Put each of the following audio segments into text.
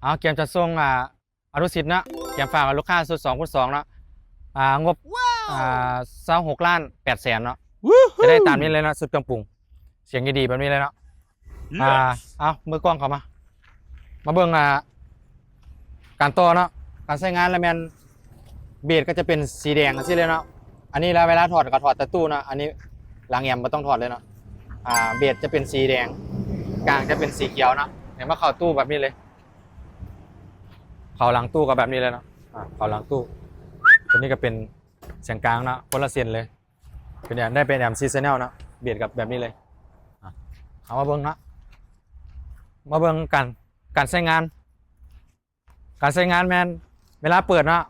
ເອົາ ກຽມຈະສົ່ງ ອ່າ ອະນຸສິດເນາະ ກຽມຝາກໃຫ້ລູກຄ້າຊຸດສອງຄູນສອງເນາະ ອ່າ ງົບ ອ່າ ຊາວຫົກລ້ານແປດແສນເນາະ ຈະໄດ້ຕາມນີ້ເລີຍເນາະ ຊຸດເຄື່ອງປຸງ ສຽງດີໆແບບນີ້ເລີຍເນາະ ອ່າ ເອົາ ມືກ້ອງເຂົ້າມາ ມາເບິ່ງ ອ່າ ການຕໍ່ເນາະ ການໃຊ້ງານລະແມ່ນ ເບດກໍຈະເປັນສີແດງຈັ່ງຊີ້ເລີຍເນາະ ອັນນີ້ລະເວລາຖອດກໍຖອດແຕ່ຕູ້ເນາະ ອັນນີ້ຫຼັງແອມບໍ່ຕ້ອງຖອດເລີຍເນາະ ອ່າ ເບດຈະເປັນສີແດງ ກາງຈະເປັນສີຂຽວເນາະ ແລ້ວມາເຂົ້າຕູ້ແບບນີ້ເລີຍ ເຂົ້າຫຼັງຕູ້ກໍແບບນີ້ເລີຍເນາະ ອ່າ ເຂົ້າຫຼັງຕູ້ ຕົວນີ້ກໍເປັນສຽງກາງເນາະ ຄົນລະເສັ້ນເລີຍ ເປັນແອມ ໄດ້ເປັນແອມສີ່ແຊນແນວເນາະ ເບດກໍແບບນີ້ເລີຍ ອ່າ ເອົາມາເບິ່ງເນາະ ມາເບິ່ງການ ການໃຊ້ງານ ການໃຊ້ງານແມ່ນເວລາເປີດເນາະ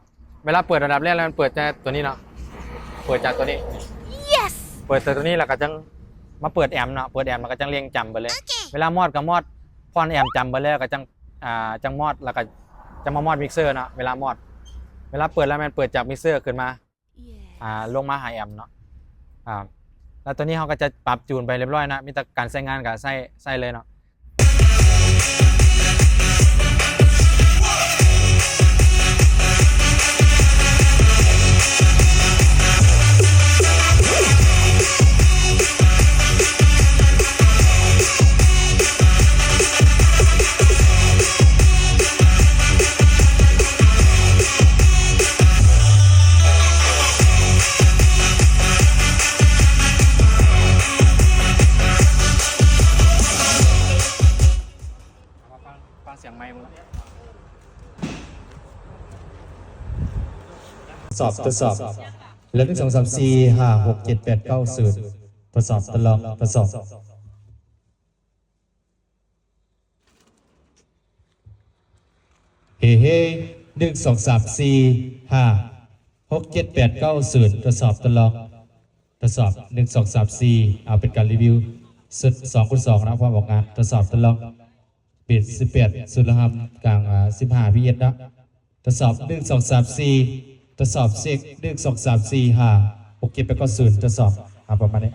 ເວລາເປີດອັນດັບແລກແລ້ວມັນເປີດແຕ່ຕົວນີ້ເນາະ ເປີດຈາກຕົວນີ້ ເປີດແຕ່ຕົວນີ້ແລ້ວກໍຈັ່ງມາເປີດແອມເນາະ ເປີດແອມແລ້ວກໍຈັ່ງເລັ່ງຈຳເບີດເລີຍ ເວລາມອດກໍມອດຜ່ອນແອມຈຳເບີດແລ້ວກໍຈັ່ງ ອ່າ ຈັ່ງມອດ ແລ້ວກໍຈັ່ງມາມອດມິກເຊີເນາະ ເວລາມອດ ເວລາເປີດແລ້ວແມ່ນເປີດຈາກມິກເຊີຂຶ້ນມາ ອ່າ ລົງມາຫາແອມເນາະ ອ່າ ແລ້ວຕົວນີ້ເຮົາກໍຈະປັບຈູນໄປຮຽບຮ້ອຍນະ ມີແຕ່ການໃຊ້ງານກໍໃຊ້ ໃຊ້ເລີຍເນາະ. ຟັງ ຟັງສຽງໄມค์ເບິ່ງເນາະ ທົດສອບ ທົດສອບ ແລ້ວ ໜຶ່ງ ສອງ ສາມ ສີ່ ຫ້າ ຫົກ ເຈັດ ແປດ ເກົ້າ ສູນ ທົດສອບ ທົດລອງ ທົດສອບ ເຮ ເຮ ໜຶ່ງ ສອງ ສາມ ສີ່ ຫ້າ ຫົກ ເຈັດ ແປດ ເກົ້າ ສູນ ທົດສອບ ທົດລອງ ທົດສອບ ໜຶ່ງ ສອງ ສາມ ສີ່ ເອົາ ເປັນການຣີວິວຊຸດສອງຄູນສອງເນາະ ພ້ອມອອກງານ ທົດສອບ ທົດລອງ ເບດສິບແປດ ຊຸດລະຫຳ ກາງ ອາ ສິບຫ້າ ພີເອັສ ເນາະ ທົດສອບ ໜຶ່ງ ສອງ ສາມ ສີ່ ທົດສອບ ເຊັກ ໜຶ່ງ ສອງ ສາມ ສີ່ ຫ້າ ຫົກ ເຈັດ ແປດ ເກົ້າ ສູນ ທົດສອບ ເອົາ ປະມານນີ້.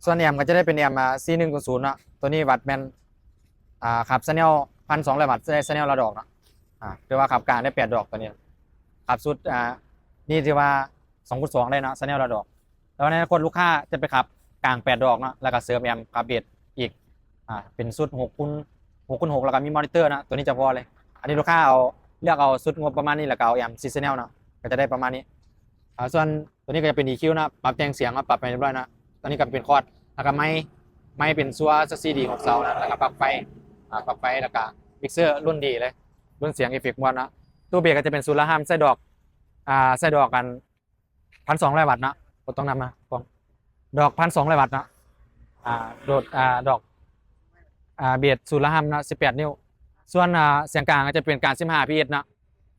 ສ່ວນແອມກໍຈະໄດ້ເປັນແອມ ອ່າ ສີ່ໜຶ່ງສູນເນາະ ຕົວນີ້ວັດແມ່ນ ອ່າ ຂັບແຊນແນວ ພັນສອງຮ້ອຍ ວັດ ໄດ້ແຊນແນວລະດອກເນາະ ອ່າ ຖືວ່າຂັບກາງໄດ້ແປດດອກ ຕົວນີ້ຂັບຊຸດ ອ່າ ນີ້ຖືວ່າສອງຄູນສອງໄດ້ເນາະ ແຊນແນວລະດອກ ແລ້ວໃນອະນາຄົດລູກຄ້າຈະໄປຂັບກາງແປດດອກເນາະ ແລ້ວກໍເສີມແອມ ຂັບເບສອີກ ອ່າ ເປັນຊຸດຫົກຄູນ ຫົກຄູນຫົກ ແລ້ວກໍມີມໍນິເຕີເນາະ ຕົວນີ້ຈະພໍເລີຍ ອັນນີ້ລູກຄ້າເອົາ ເລືອກເອົາຊຸດງົບປະມານນີ້ ແລ້ວກໍເອົາແອມສີ່ແຊນແນວເນາະ ກໍຈະໄດ້ປະມານນີ້. ອ່າ ສ່ວນຕົວນີ້ກໍຈະເປັນ EQ ນະ ປັບແຕ່ງສຽງ ເຮົາປັບໃຫ້ຮຽບຮ້ອຍນະ. ຕົວນີ້ກໍເປັນຄອດ ແລ້ວກໍໄມ ໄມເປັນຊັວ CCD ຫົກເສົານະ ແລ້ວກໍປັກໄຟ ອ່າ ປັກໄฟ ແລ້ວກໍມິກເຊີລຸ້ນດີເລີຍ ລຸ້ນສຽງເອເຟັກມ່ວນນະ. ຕູ້ເບສກໍຈະເປັນສູນລະຫາມ ໃສ່ດອກ ອ່າ ໃສ່ດອກກັນ ພັນສອງຮ້ອຍວັດເນາະ ບໍ່ຕ້ອງນຳມາ ດອກ ພັນສອງຮ້ອຍວັດເນາະ. ອ່າ ໂດດ ອ່າ ດອກ ອ່າ ເບສສູນລະຫາມເນາະ ສິບແປດນິ້ວ. ສ່ວນ ອ່າ ສຽງກາງກໍຈະເປັນກາງ ສິບຫ້າ PX ເນາະ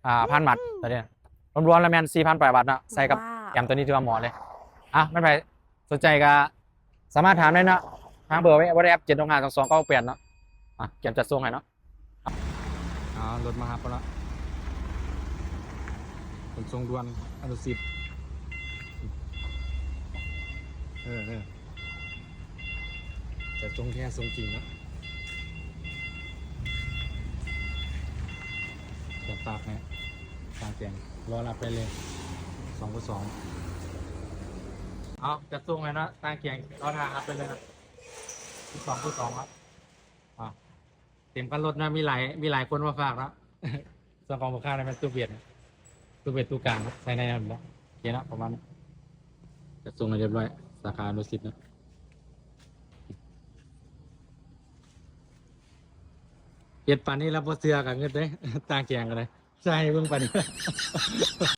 ອ່າ ພັນວັດ ຕົວນີ້ລວມໆແລ້ວແມ່ນ ສີ່ພັນປາຍວັດເນາະ ໃສ່ກັບ ວ້າວ ແອມຕົວນີ້ຖືວ່າເໝາະເລີຍ. ອ່ະ ແມ່ນໃຜສົນໃຈກໍສາມາດຖາມໄດ້ເນາະ ທາງເບີ WhatsApp ເຈັດຫົກຫ້າສອງສອງເກົ້າແປດເນາະ. ອ່ະ ກຽມຈັດສົ່ງໃຫ້ເນາະ. ເອົາລົດມາຮັບແລ້ວເນາະ ຂົນສົ່ງດ່ວນອະນຸສິດ. ເອີ ເອີ ຈັດສົ່ງແທ້ສົ່ງຈິງເນາະ. ຈະຕາກໃຫ້ ຕາກແຈງ ລໍຮັບໄດ້ເລີຍ ສອງຄູສອງ. ເອົາ ຈັດສົ່ງໃຫ້ເນາະ ຕາກແຈງ ລໍຖ້າຮັບໄດ້ເລີຍເນາະ ສອງຄູສອງເນາະ. ເອົາ ເຕັມຄັນລົດນະ ມີຫຼາຍ ມີຫຼາຍຄົນມາຝາກເນາະ. ສ່ວນຂອງລູກຄ້ານີ້ແມ່ນຕູ້ເບສ ຕູ້ເບສຕູ້ກາງ ໃສ່ໃນນັ້ນແຫຼະ. ໂອເຄເນາະ ປະມານນີ້ ຈັດສົ່ງໃຫ້ຮຽບຮ້ອຍ ສາຂາອະນຸສິດເນາະ. ເຮັດປານນີ້ແລ້ວບໍ່ເຊື່ອກໍງຶດເດ້ ຕ່າງແຈງກໍໄດ້ ໃສ່ເບິ່ງປານນີ້.